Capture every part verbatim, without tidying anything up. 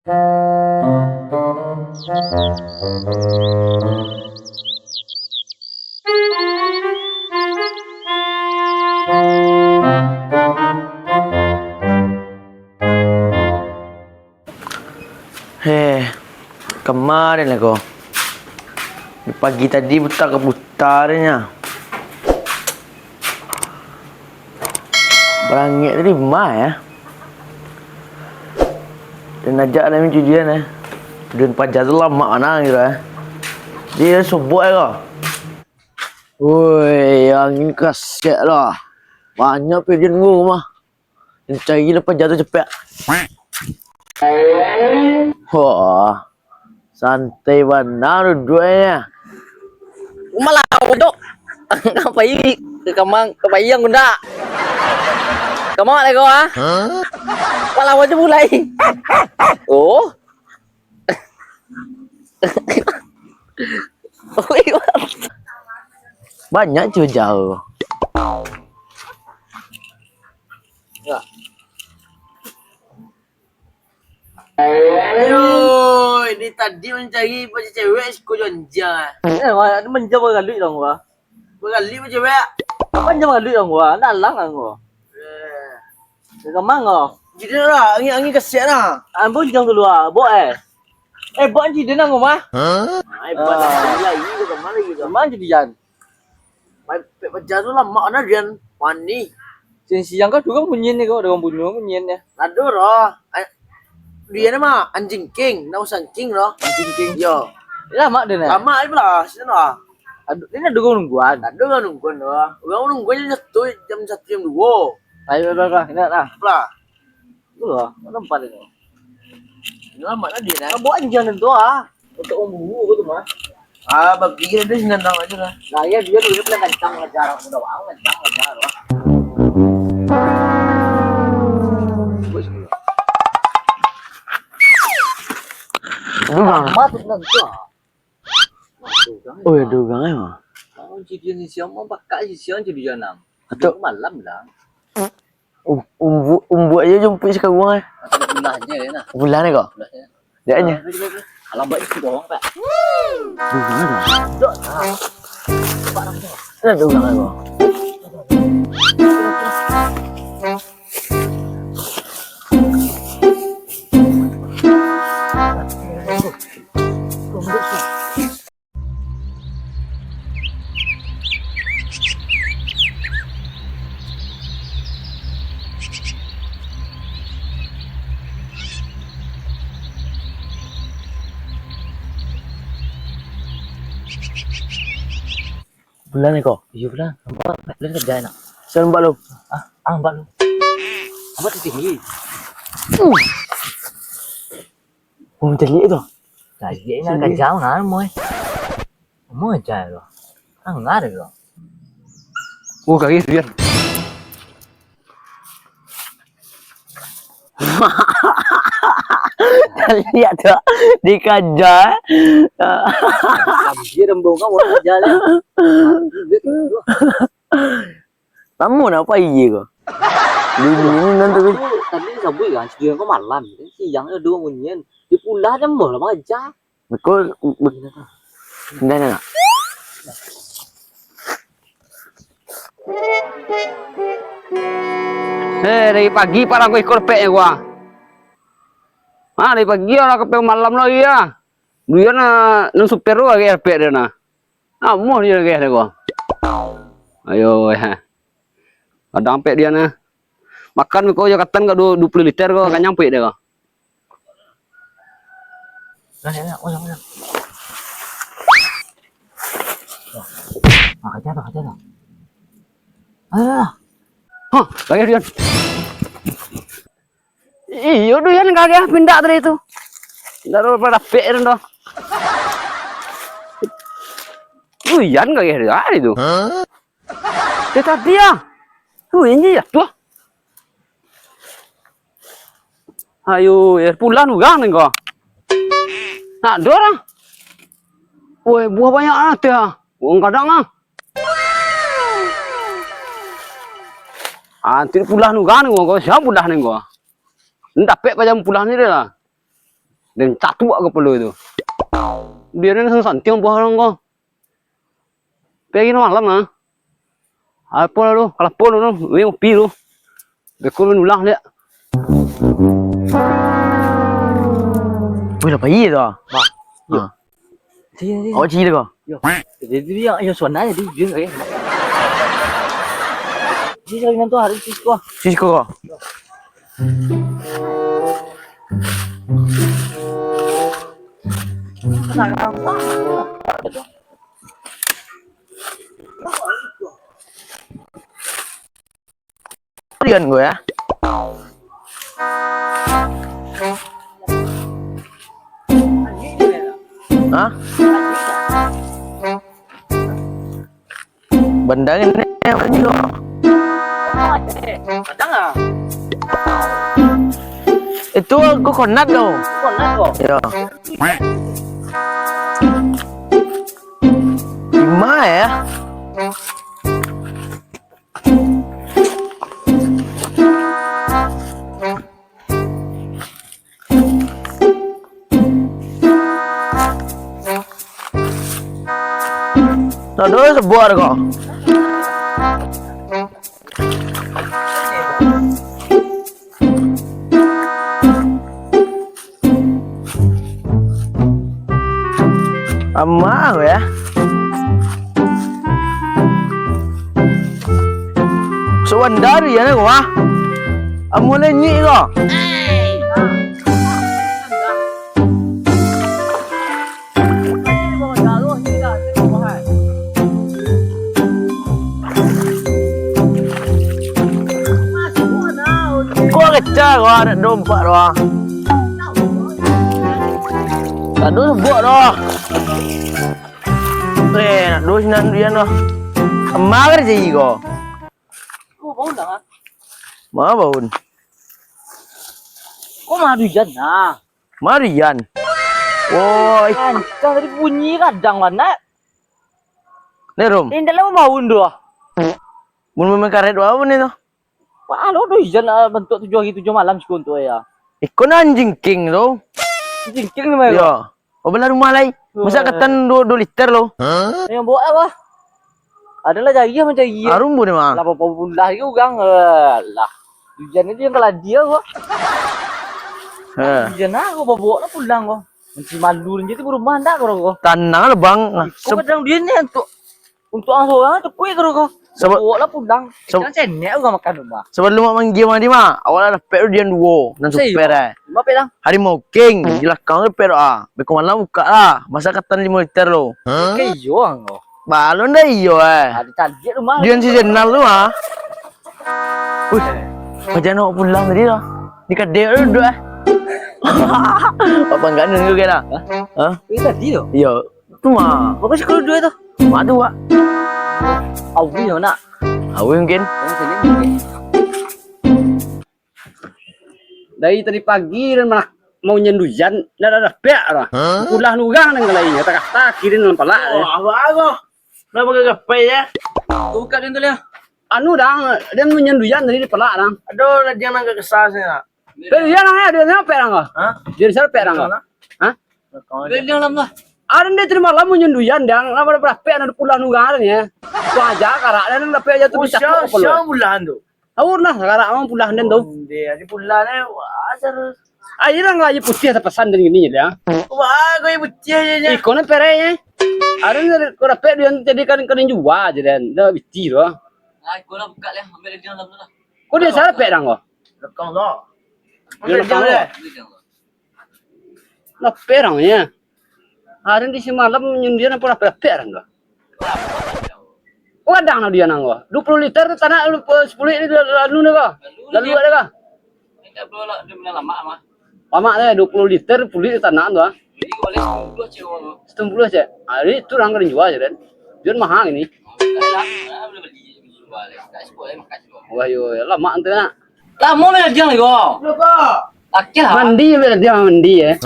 Heh, kama den lai ko. Pagi tadi buta ka buta den nyo. Barangek tadi ma yo. Den ajak lah mancari den eh. Den paja tu lamak bana gitu eh. Jadi den sobok eh ko. Woi, angin kasiak lah. Banyak pijian gua mah. Cari lah paja tu capek. Wah, santai bana duduaknyo. Malah dok. Kapai, ka kamang, kapai yang ndak. Kamang lai ko ah. Malah aja mulai. Oh. Banyak tu jauh. Aduh, ini tadi mancari pacar cewek, siko jo anjiang. Eh, wah, ini manjam bagaluik dong, wah. Bagaluik pacar cewek. Manjam bagaluik dong, wah. Dalang dong, wah. Eh. Kamang, wah. Jadi lah, angin, angin kasiak lah. Ambo jang dulu, ah. Bok, eh. Eh, bok anji den nang rumah. Hah? Ai, bok lah, lagi, kamang lagi, kamang jadi jan. Mai pek paja tu lamak bana den. Manih. Siang-siang ko, tu kan bunyi ni ko, ada orang bunuh bunyi ni. Ado doh. Ai, dia ni mah anjing king, nak usang king doh. Anjing king. Yo. Lamak den, eh? Lamak ai lah, situ lah. Aduh, ini ada orang nungguan. Ada orang nungguan doh. Orang nungguan jam satu, jam satu, jam dua. Ayo, dah, dah, dah, dah. Lah. Tu lah, mana tempat ini? Ini lamak tadi, nah. Buat anjing tu ah. Untuk orang buru tu mah. Ah, babi kira dia senang tahu aja lah. Nah, ya dia dulu pernah kencang ngajar, udah bang, kencang ngajar. Masuk nanti ah. Oh, ada orang eh, mah. Kau jadi ni siang, mau bakal si siang jadi janang. Atuk. Malam lah. Um-, umbu-, umbuak aja jumpuik sakaruang eh. Atau bulan je, nah. Bulan eh kau? Bulan je. Dia aja. Alam baik itu doang, Pak. Bulan eh kau? Dok, nah. Ada orang eh kau? Bulan ni ko? Iyo, bulan. Nampak, bulan kerja enak. Sen, nampak lu? Ah, ah, nampak lu. Apa tu tinggi? Uh. Oh, macam lihat tu. Kaji nak kajam kan, Moy. Moy aja lo. Anggar lo. Oh, kaki dia. Lihat tu, dikaja. Dia rembung kan orang aja lah. Lama nak apa iya ko? Bunyi ni nanti. Tadi sabui kan, siang ko malam, siang ada dua bunyian. Dia pulang dah malam aja. Betul, be-, dah, dah, dah. Eh, dari pagi parang ko ikut pek gua. Ah, dari pagi lah ke malam lagi ya. Dia na, nan supir tu lagi pek dia na. Amuah dia lagi dia ko. Ayo, eh. Kadang pek dia na. Makan ko Jakarta ka dua puluh liter ko, kanyang pek dia ko. Nah, ya, ya, ulang, ulang. Nah, kaca tu, kaca tu. Alah. Hah, lagi Duyan. Iyo, Duyan kagak pindah tadi tu. Ndak ada pada pek tu. Duyan kagak hari tu. Hah? Dia tadi ah. Wih, ini ya tuh. Ayo, ya pulang urang ni ko. Nak dor ah. Woi, buah banyak ah teh ah. Urang kadang ah. Ah, nanti pulang urang ni ko. Siapa pulang ni ko? Ini dapek pajam pulang ni dia lah. Den catuak kapalo tu. Biaran santiang buah urang ko. Pagi malam ah. Apo lah tu, kalapo tu, tu, ni kopi tu. Beko main ulah liak. Weh, lah pai tu. Bah. Yo. Ha. Sini, sini. Awak cili ko? Yo. Jadi dia yang suan aja dia, dia kayak. Sini, sini, nanti hari sini ko. Sini ko. Rian gue ya. Hah? Bandar ini apa sih kok? Padang ah. Itu aku konat kau. Konat kau. Ya. Lima ya. Nah, dulu sebuah ko. Amah ya. Suandari ya nak wah. Amun lenyik ko. Kok kecah kau anak dompak tu ah. Tak ada sebut dah. Eh, nak dua sinan dia noh. Amar je iko. Ko bau dah. Ma baun? Ko mah hujan nah. Marian. Woi. Ancah tadi bunyi kadang lah, nak. Ni, Rum. Indak lah mau baun tu ah. Mun main karet apa ni tu? Wah, lo tu hujan ah, bentuk tujuh hari tujuh malam siko tu ya. Iko nan jingking tu. Jingking ni mah. Yo. Oh, belah rumah lai. Masa ketan dua, dua liter lo. Yang bawa apa? Adalah jari ah, macam jari. Arum pun mah. Lah, apa pun lah, dia urang. Alah. Hujan ni yang keladi aku. Ha. Hujan aku bawa lah pulang kau. Manci malu je tu rumah ndak kau kau. Tanang lah, Bang. Kau kadang dia ni untuk, untuk ang seorang tu kuih kau kau. Bawa lah pulang. Ikan cenek aku makan rumah. Sebelum mak manggia mandi mah, awak lah dapek tu dia duo, nan super eh. Lima pek lah. Harimau King, di lakang tu dapek tu ah. Beko malam buka lah, masa ketan lima liter lo. Oke, iyo ang kau. Balun dah iyo eh. Ada caliak rumah. Dian si Jenal tu ah. Wih, pajan awak pulang tadi lah. Di kadek tu duduk eh. Apa enggak nunggu ke lah? Hah? Ini tadi tu? Iyo. Tu mah. Apa sih kalau dua tu? Mak tu, Wak. Awi nak. Awi mungkin. Dari tadi pagi dan malah mau nyenduyan, ndak ada dapek lah. Pulah nurang dan kalai, kata-kata kirin dalam palak. Oh, apa aku? Kenapa gak gapai ya? Buka pintu dia. Anu dang, dia mau nyenduyan tadi di palak dang. Aduh, lah jangan agak kesal saya. Pero dia nang ada dapek dang kah? Hah? Dia dapek dang kah? Hah? Dia dalam lah. Ada dia tadi malam mau nyenduyan dang, lama dah berapa ada pulah nurang ya. Wah, aja karak dan dapek aja tu. Oh, siapa, siapa bulahan tu? Awur lah, sekarang awak pulang den tu. Onde, adi pulang eh, wah, asal. Ayo lah, ayo putih tapasan den gini je dah. Wah, kau yang putih aja nya. Iko ni perenya. Ada ni kau dapek dia jadikan kena jual je den. Dah biti tu. Ah, kau lah buka lah, ambil dia dalam tu lah. Kau dia salah pek dang kau. Lekang tu. Dia lekang tu. Ambil dia. Lah perangnya. Hari di semalam nyundian apa lah pek dang kau. Oh, kadang lah dia nang ko. Dua puluh liter tu tanak lu, eh, sepuluh ni lalu ni ko. Lalu ada ko. Lamak deh, dua puluh liter puluh di tanak tu ah. Setengah puluh cek. Ah, jadi tu orang kena jual je kan. Jual mahal ini. Wah, yo, yo, lamak tu nak. Lamo lah dia ni ko. Akia. Mandi, dia mandi, eh.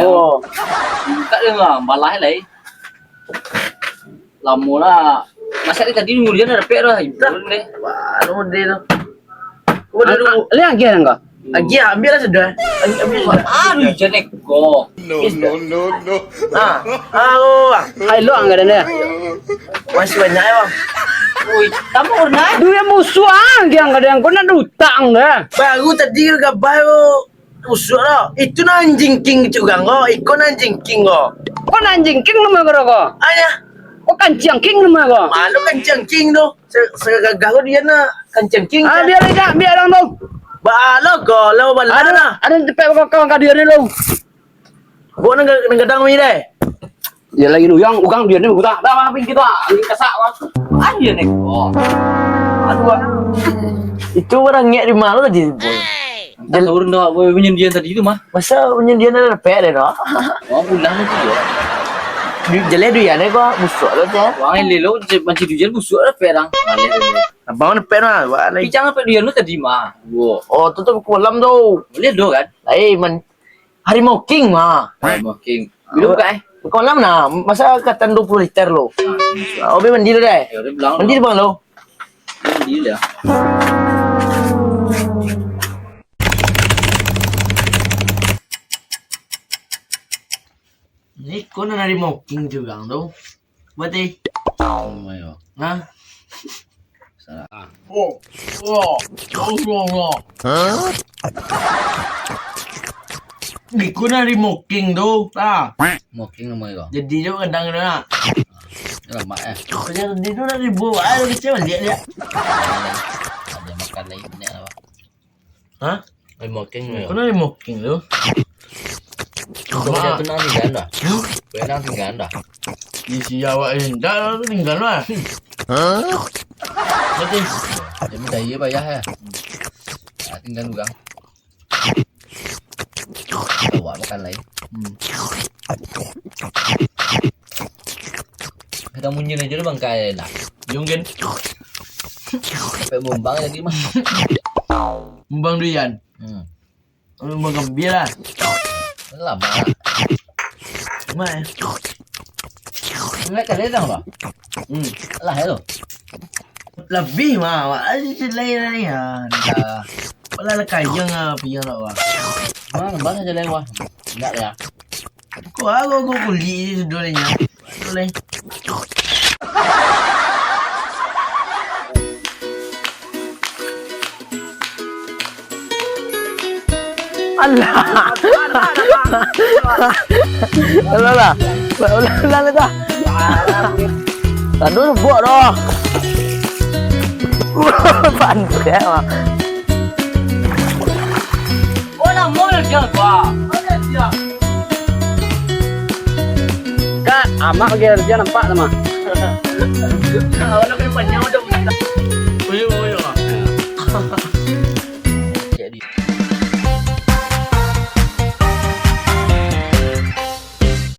Oh. Buka dia lah, balah lai. Lamo lah. Masa dia tadi nunggu dia dah dapek dah. Ibu deh. Wah, lamo deh tu. Udah dulu. Lihat agia nang ko. Agiah, ambiaklah sudah. Ambiak, ambiak sudah. Aduh, jangan ko. No, no, no, no. Ah, ah, oh, ah. Hai, lo anggaran dia. Masih banyak ya, Bang. Oi, kamu pernah? Duit musuh ah, yang kadang kau nak dutang dah. Baru tadi gabah tu musuh dah. Itu nan anjing king curang ko. Iko nan anjing king ko. Kau nan anjing king nama kau ko? Ayah. Kau kancing king nama kau? Malu kancing king tu. Se-, segagah ko dia nak kancing king. Ah, biar aja, biar orang tu. Balo ko, lo balo Aduh, lah. Aduh, cepat kau, kau, kau dia ni lo. Buat nang, nang gadang ni deh. Dia lagi nuyang, urang dia ni buta. Dah, maafin kita. Ini kasak, Bang. Ah, dia ni. Oh. Aduh, Bang. Itu orang ngek di mana tadi, Boy? Entah tahu dah, Boy, penyandian tadi tu mah. Masa penyandian ada dapet deh, dah? Oh, pulang tu dia. Di, jelek duit ni kau, busuk lo, Cel. Wang, eleh lo, je-, manci duit busuk lah, perang. Abang mana dapet mah, wah, lagi. Picang apa duit tu tadi mah? Wo. Oh, tu tu pukul enam tu. Boleh do kan? Lain, man-, Harimau King mah. Harimau King. Bila buka, eh? Pukul enam nah, masa katan dua puluh liter lo. Ah, obe mandi lo deh. Ya, udah bilang Mandi lo. Bang lo. Mandi lo. Ni kau nak Harimau King tu bilang tu. Buat eh. Oh, ayo. Hah? Salah. Oh, oh, oh, oh, oh. Hah? Iko nan Harimau King tu, ah. Harimau King nama iko. Jadi jo kadang tu nak. Lemak eh. Kerja tadi tu nak ribu, ah, kecil balik dia. Ada makan lain ni apa? Hah? Harimau King tu. Kau nak Harimau King tu? Kau dah tu nang tinggal dah. Hah? Kau nang tinggal dah. Isi awak indak lah tu tinggal lah. Hah? Betul. Dia minta iya bayar ya. Ah, tinggal urang. Awak makan lai. Hmm. Kadang munyi aja dah bangkai lah. Mungkin. Sampai mumbang jadi mah. Mumbang duian. Hmm. Mumbang gambir lah. Lama lah. Mai. Ngeliat kali dah, Bang? Hmm. Lah, hello. Lebih mah, awak aja lain-lain. Dah. Apalah lah kayang ah, piang lah, wah. Bang, bang aja lewat. Enggak ya. Kau aku, aku kulik je sudah lainnya. Boleh. Alah. Alah lah. Alah lah dah. Tadu buat dah. Pantai mah. Oh, lah, mall dia, Pak. Kak, amak lagi kerja nampak sama. Awak nak kena panjang macam ni. Uyuh, uyuh.